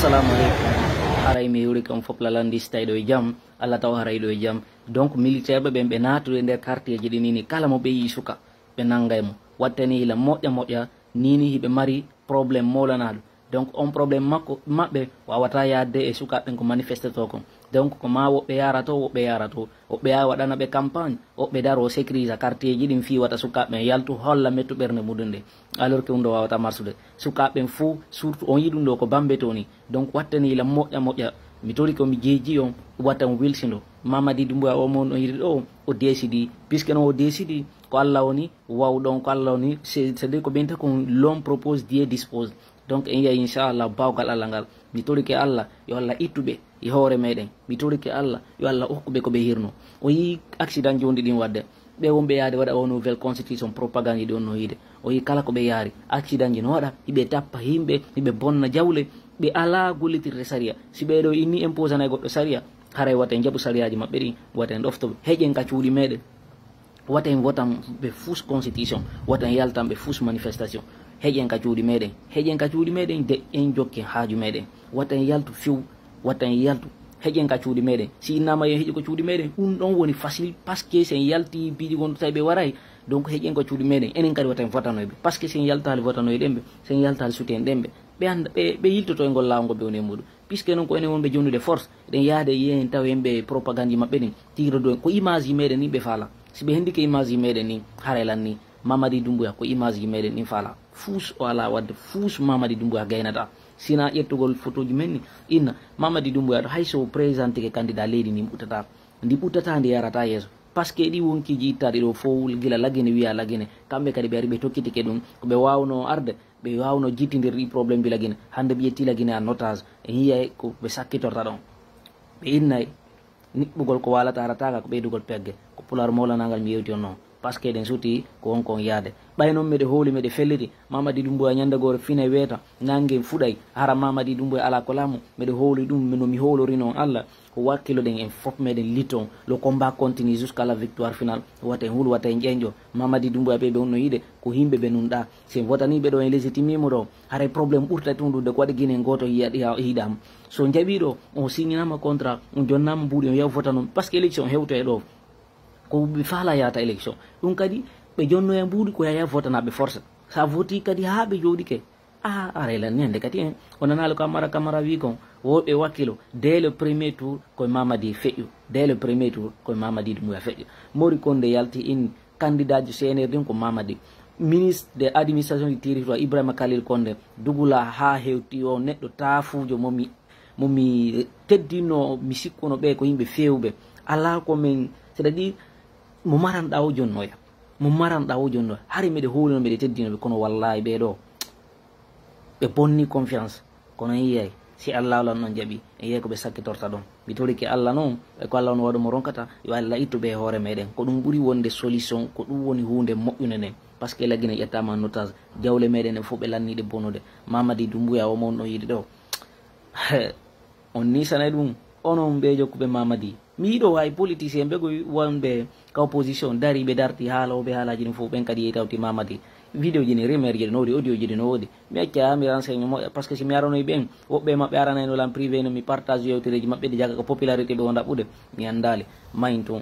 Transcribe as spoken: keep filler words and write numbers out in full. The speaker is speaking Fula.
Assalamu aleykum. Haray mi yurike on fof lalandi si tawi ɗo e jam. Allah taw haray ɗo e jam. Donc militaire ɓe ɓen ɓe naatude e nder quartier ji ɗi nini, kala mo ɓe yi suka ɓe nangay mo. Wattani hila moƴƴa moƴƴa nini hiɓe mari problème molanaɗo. Donc on problème makko maɓɓe wawata yaadde e sukaɓe ɓen ko manifeste to kon. Donc ko ma woɓɓe yara to, woɓɓe yara to, woɓɓe yaha waɗana ɓe campagne, woɓɓe daro sécurise quartier ji ɗin fi wata sukaɓe ɓen yaltu holla mettu ɓernde muɗum nde. Alors que ɗum ɗo wawata marsude. Sukaɓe ɓen fou surtout on yi ɗum ɗo ko bambe to ni. Donc wattani hila moƴƴa moƴƴa. Mi tori ko mi jeeji on wata on wilsindo. Mamadi Dumbuya o mon on yiɗi ɗo o décidi. Puisque non o décidi ko Allah woni wawɗo on, ko Allah woni c'est-à-dire ko ɓen ta kon l'homme propose Dieu dispose. Donc en yiyay inchallah bawgal Allah ngal. Mi torike Allah yo Allah ittuɓe e hoore meɗen. Mi torike Allah yo Allah hokkuɓe ko ɓe hirno. O yi accident jondi ɗin wadde. Ɓe wonɓe yaade waɗa o nouvelle constitution propagande ɗi on no yiide. O yi kala ko ɓe yaari accident ji no waɗa hiɓe tappa yimɓe hiɓe bonna jawle. Ɓe ala gollitirde sariya. Si ɓeɗo inni imposana e goɗɗo sariya, haray wata en jaɓu sariyaji maɓɓe ɗin, wata en ɗoftoɓe, heƴen ka cuuɗi meɗen. Wata en votan ɓe fous constitution, wata en yaltan ɓe fous manifestation. Heƴen ka cuuɗi meɗen, heƴen ka cuuɗi meɗen de en jokken haaju meɗen. Wata en yaltu few, wata en yaltu. Heƴen ka cuuɗi meɗen. Si innama yo heƴu ko cuuɗi meɗen, ɗum ɗon woni facile parce que si en yalti piiji gonɗo tawi ɓe waray. Donc heƴen ko cuuɗi meɗen, enen kadi wata en votanoyɓe parce que si en yaltali votanoyɗen ɓe, si en yaltali suten ɗen ɓe, ɓe anda ɓe ɓe yiltoto e ngol lawol ngol ɓe woni e muɗum. Puisque non ko enen wonɓe jonnude force, eɗen yahde yiyen taw hen ɓe propagande ji maɓɓe ɗin, tigre do ko image ji meɗen ni ɓe faala. Si ɓe hendike image ji meɗen ni, haray lan ni Mamadi Dumbuya ko image ji meɗen ɗin faala. Fous o ala wadde fous Mamadi Dumbuya gaynata. Sina ƴettugol photo ji men ni, inna Mamadi Dumbuya ɗo hayso présentike candidat leydi ndi ɓuttata. Ndi ɓuttata ndi yarata yeeso. Parce que ɗi wonkiji ittaɗi ɗo fow gila Lagine wiya Lagine, kamɓe kadi ɓe ari ɓe tokkitike ɗum. Ko ɓe wawno arde, ɓe wawno jittidir ɗi problème ji Lagine. Hande ɓe ƴetti Lagine en otage, en yiyay ko ɓe sakkitorta ɗon. Ɓe innay niɓɓugol ko walata harataka ko ɓeydugol pegge. Ko pular mawlanagal mi yewti on non. Parce que eɗen suti ko won kon yaade. Ɓay non meɗe howli meɗe felliti, Mamadi Dumbuya ñande goore fina weeta, nangen fuɗay, hara Mamadi Dumbuya ala ko laamu, meɗe howli ɗum no mi howlorino on Allah. Ko wakkiloɗen en fof meɗen litton. Le combat continue jusqu'à la victoire finale. Wata en hul, wata en ƴeñƴo. Mamadi Dumbuya ɓe ɓe wonno yiɗe ko yimɓe ɓe nunɗa. Si en votani ɓe ɗo en légitimimo ɗo, haray problème ɓurta tun ɗum de ko waɗi Guinée goto yiɗama. So jaɓi ɗo on signama contrat, on jonnama mbuuɗi on yaw vota noon parce que élection hewto e ɗo. Ko ɓe faala yata élection. Ɗum kadi ɓe jonnoya mbuuɗi ko yaya votanaɓe force. Sa voti kadi ha ɓe jooɗike. Ah, aray lan ñande kadi en. O nanali ko Amara Camara wi kon. Woɓɓe wakkilo. Dès le premier tour, koye Mamadi feƴƴu. Dès le premier tour, koye Mamadi Dumbuya feƴƴu. Mori Konde yalti in candidat ji C N R ɗin ko Mamadi. Ministre de administration du territoire, Ibrahima Khalil Konde. Dugula ha hewti o neɗɗo taafujo mo mi, mo mi teddinno, mi sikkuno ɓe ko yimɓe fewɓe. Ala ko men, c'est-à-dire, mo maranɗa o jonnoya. Mo maranɗa o jonnoya. Hari meɗe howlino, meɗe teddino ɓe, kono wallahi ɓe ɗo. Ɓe bonni confiance. Kono en yiyay, si Allah lan non jaɓi, en yiyay ko ɓe sakkitorta ɗon. Mi torike Allah non, e ko Allah on waɗu mo ronkata, yo Allah ittu ɓe e hoore meɗen. Ko ɗum ɓuri wonde solution, ko ɗum woni huunde moƴƴunde nden. Parce que Lagine ƴettama en otage, jawle meɗen ɗen fof ɓe lanniɗe bonude. Mamadi Dumbuya o mon ɗon yiɗi ɗo. On nisanay ɗum, onon ɓe jokkuɓe Mamadi. Mi yiɗo hay politicien ɓe koy wonɓe ka opposition dari ɓe darti haala o ɓe haalaji ɗum fof ɓen kadi yehi tawti Mamadi. Vidéo ji ni remerje no woodi, audio ji no woodi. Mi acca mi renseignement moƴƴa parce que si mi aranoy ɓen, woɓɓe maɓɓe aranayno lan privé no mi partage yewtereji maɓɓe de jaga ko popularité ɓe o ɗaɓɓude. Mi andali. Mayin tun.